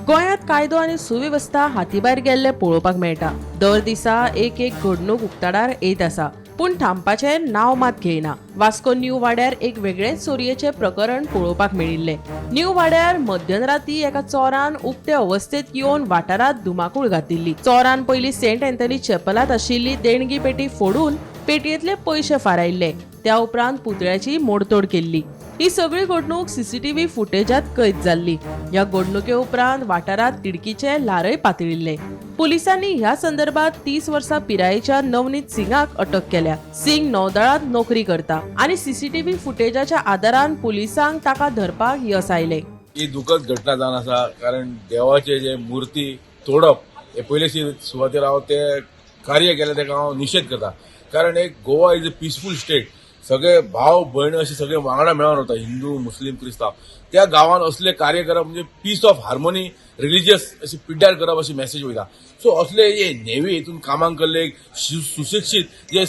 गोंयांत कायदो आनी सुवेवस्था हातीभायर गेल्ले पळोवपाक मेळटा. दर दिसा एक एक घडणूक उक्ताडार येत आसा, पूण थांबपाचें नांव मात घेयना. वास्को न्यू वाड्यार एक वेगळेच चोरयेचें प्रकरण पळोवपाक मेळिल्लें. न्यू वाड्यार मध्यराती एका चोरान उक्ते अवस्थेत येवन वाठारांत धुमाकूळ घातिल्ली. चोरान पयलीं सेंट अँथनी चॅपलांत आशिल्ली देणगी पेटी फोडून पेटयेंतले पयशे फारायल्ले. त्या उपरांत पुतळ्याची मोडतोड केल्ली. ही सगळी घडणूक सीसीटीव्ही फुटेजात कैद जाल्ली. ह्या घडणुके उपरांत वाठारांत तिडकीचे ल्हारय पातळिल्ले. पुलिसांनी ह्या संदर्भात 30 वर्सां पिरायेच्या नवनीत सिंगाक अटक केल्या. सिंग नौदळांत नोकरी करता आनी सीसीटीव्ही फुटेजाच्या आदारान पुलिसांक ताका धरपाक यस आयलें. ही दुखद घटना जावन आसा, कारण देवाचे जे मूर्ती तोडप हे पयले सुवातेर हांव ते कार्य केलें ताका हांव निशेध करता. कारण एक Goa is a peaceful state. सगळे भाव भयण अशे सगळे वांगडा मेळोन रावता, हिंदू, मुस्लीम, क्रिस्तांव. त्या गांवान असले कार्य करप म्हणजे पीस ऑफ हार्मोनी रिलिजियस अशी पिड्ड्यार करप अशी मॅसेज वयता. सो असले जे नेवी हितून कामाक केल्ले सुशिक्षीत जे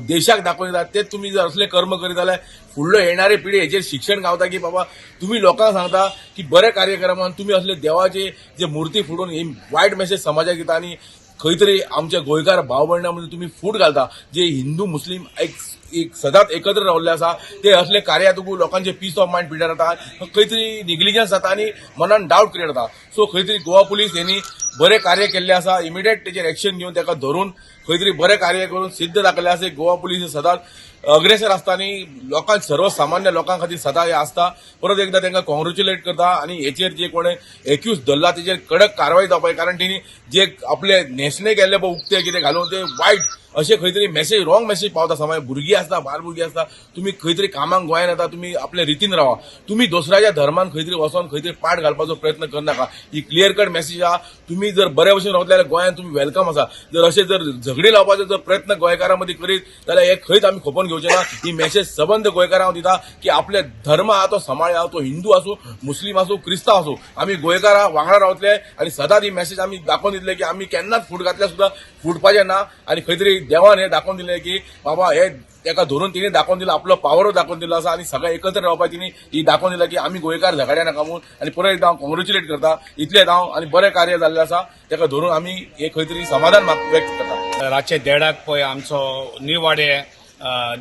देशाक दाखोवन दिता, ते तुमी जर असले कर्म करीत जाल्यार फुडलो येणारे पिढी हेचेर शिक्षण गावता की बाबा, तुमी लोकांक सांगता की बरें कार्य करा म्हणून तुमी असले देवाचे जे मूर्ती फोडून ही वायट मेसेज समाजाक दिता आनी खंय तरी आमच्या गोंयकार भाव भयणां मदीं तुमी फूट घालता. जे हिंदू मुस्लीम एक एक सदांच एकत्र रावल्ले आसा, ते असले कार्या तुका लोकांचे पीस ऑफ मायंड पिड्यार जाता, खंय तरी निग्लिजन्स जाता आनी मनान डावट क्रिएट जाता. सो खंय तरी गोवा पुलीस यांनी बरें कार्य केल्लें आसा. इमिडिएट तेजेर एक्शन घेवन ताका धरून खंय तरी बरें कार्य करून सिद्ध दाखयल्लें आसा. गोवा पुलीस सदांच अग्रेसर आसता आनी लोकांक, सर्वसामान्य लोकां खातीर सदां हे आसता. परत एकदा तांकां कॉंग्रेच्युलेट करता आनी हेचेर जे कोणे एक्यूज धरला तेचेर कडक कारवाय जावपाक जाय, कारण तेणी जे आपले न्हेसणे केल्ले पळय उक्ते कितें घालून, ते वायट अशें खंय तरी मेसेज, रॉंग मेसेज पावता. समाज भुरगीं आसता, बाल भुरगीं आसता. तुमी खंय तरी कामाक गोंयान येता, तुमी आपले रितीन रावा. तुमी दुसऱ्याच्या धर्मान खंय तरी वचोन खंय तरी पाट घालपाचो प्रयत्न करनाका. ही क्लियर कट मेसेज आहा. तुमी जर बरे भशेन रावतले जाल्यार गोंयान तुमी welcome आसा. जर अशें जर झगडी लावपाचो जर प्रयत्न गोंयकारां मदीं करीत जाल्यार हे खंयच आमी खपोवन घेवचे ना. ही मेसेज सबंद गोंयकारांक दिता की आपले धर्म आहा तो सांबाळया. तो हिंदू आसूं, मुस्लीम आसूं, क्रिस्तांव आसूं, आमी गोंयकारां वांगडा रावतले आनी सदांच ही मेसेज आमी दाखोवन दितले की आमी केन्नाच फूट घातल्यार सुद्दां फुटपाचें ना. आनी खंय तरी देवान हें दाखोवन दिलें की बाबा, हे ताका धरून तिणें दाखोवन दिलां, आपलो पावरूय दाखोवन दिलो आसा आनी सगळे एकत्र रावपाक तिणी ही दाखोवन दिलां की आमी गोंयकार झगड्या नाका म्हणून. आनी परत एकदां हांव कॉंग्रेच्युलेट करता इतलें हांव आनी बरें कार्य जाल्लें आसा, ताका धरून आमी हे खंय तरी समाधान व्यक्त करता. रातचे देडाक पळय आमचो निवाडे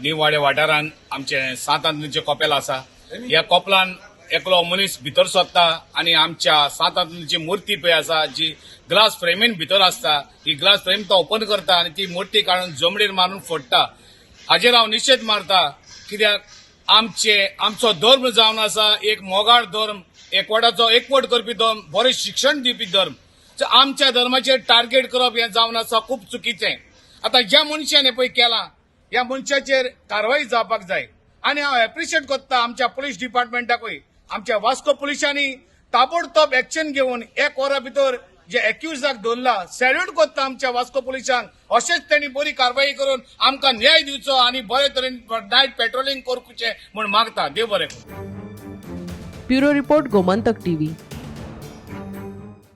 निवाडे वाठारांत आमचे सांत आंतनीचें कपेल आसा. ह्या कोपलान एकलो मनीस भितर सोदता आनी आमच्या सांत आंतनीची मूर्ती पळय आसा, जी ग्लास फ्रेमीन भितर आसता, ही ग्लास फ्रेम तो ओपन करता आनी ती मूर्ती काडून जमनीर मारून फोडटा. हाजेर हांव निशेध मारता, कित्याक आमचो धर्म जावन आसा एक मोगाळ धर्म, एकवटाचो, एकवट करपी धर्म, बरें शिक्षण दिवपी धर्म. आमच्या धर्माचेर टार्गेट करप हें जावन आसा खूब चुकीचें. आतां ज्या मनशान हें पळय केलां, ह्या मनशाचेर कारवाय जावपाक जाय. आनी हांव एप्रिशिएट करता आमच्या पुलीस डिपार्टमेंटाकूय. आमच्या वास्को पुलिसांनी ताबडतोब एक्शन घेवन एक वरा भितर जे एक्युजाक धरला. सॅल्यूट करता आमच्या वास्को पुलिसांक. अशेंच तेणी बरी कारवाई करून आमकां न्याय दिवचो आनी बरे तरेन नायट पेट्रोलिंग करचें म्हूण मागता. देव बरें करूं. Bureau report, Gomantak TV.